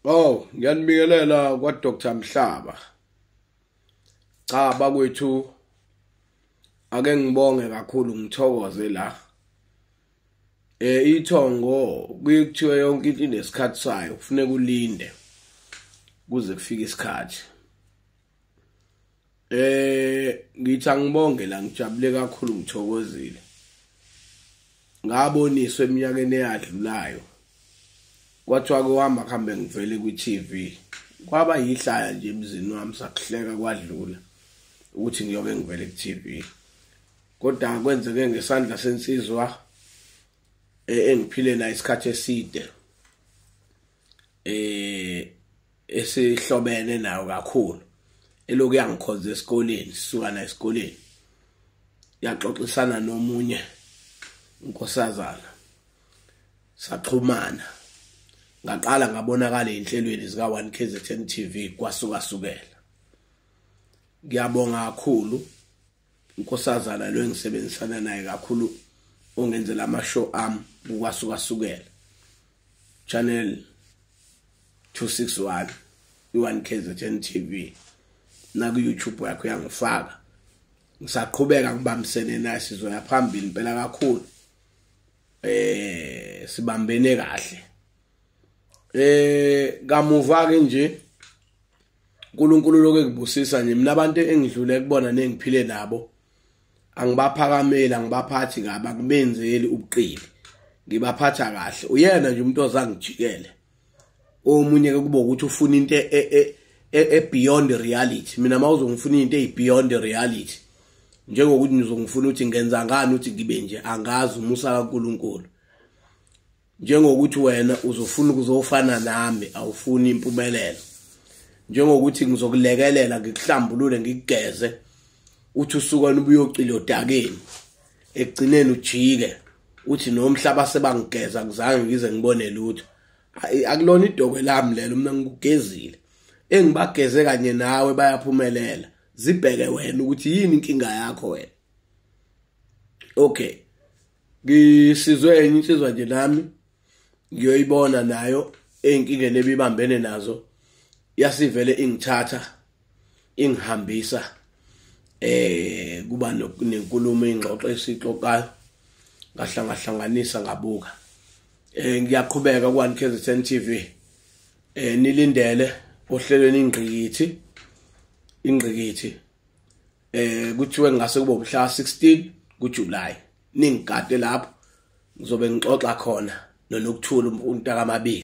Oh, ngiyanibingelela kwa Dr Mhlaba. Cha bakwethu, ake ngibonge kakhulu, ngithokoze la. Ithongo kuye kuthiwe yonke into inesikhathi sayo, kufuneka ulinde kuze kufike isikhathi. Ngithi angibonge la, ngijabule kakhulu, ngithokozile. Ngaboniswa eminyakeni eyadlulayo. Kwathiwa kuhamba kuhambe ngivele kwi-TV. Kwaba yihlaya nje emzini wami, sakuhleka kwadlula ukuthi ngiyoke ngivele ku-TV. Kodwa kwenzeke ngesandla sensizwa engiphile nayo isikhathi eside, esihlobene nayo kakhulu, elokhu yangikhonza esikoleni, sisuka nayo esikoleni, yaxoxisana nomunye unkosazana, saxhumana. Ngaqala ngabonakala enhlelweni zika 1 KZN TV kwasukasukela. Ngiyabonga kakhulu unkosazana lo engisebenzisana naye kakhulu, ongenzela ama show am kwasukasukela channel 261 i1 KZN TV na ku YouTube yakho yangifaka. Ngisaqhubeka ngibambisene naye, sizoya phambili impela kakhulu. Sibambene kahle. Kamuva ke nje uNkulunkulu lokho ekubusisa nje, mina abantu engidlule kubona nengiphile nabo angibaphakameli, angibaphathi kabi, akubenzeli ubuqili, ngibaphatha kahle. Uyena nje umuntu ozangijikele. Omunye ke kuba ukuthi ufuna into e beyond reality. Mina mawuzongifuna into e beyond reality, njengokuthi ngizongifuna ukuthi ngenza ngani ukuthi ngibe nje, angazi umusa kaNkulunkulu. Njengokuthi wena uzofuna ukuzofana nami, awufuni impumelelo. Njengokuthi ngizokulekelela ngikuhlambulule ngikugeze, uthi usukana ubuyocila odakeni, ekugcineni ujike uthi nomhlaba sebangigeza ngizange ngize ngibone lutho. Akulona idokwe lami lelo, mina ngikugezile. Engibageze kanye nawe bayaphumelela. Zibheke wena ukuthi yini inkinga yakho wena. Okay, ngisizwe enye insizwa nje nami ngiyoyibona nayo ey'nkingeni ebibambene nazo, yasivele ingithatha ingihambisa kuba nenkulumo ingxoxo esixoxayo, ngahlangahlanganisa ngabuka. Ngiyaqhubeka ku 1 KZN TV. Nilindele ohlelweni ingqikithi kuthiwe ngase kube umhla 16 kuJuly. Ningigade lapho, ngizobe ngixoxa khona noNokuthula umntaka Mabili.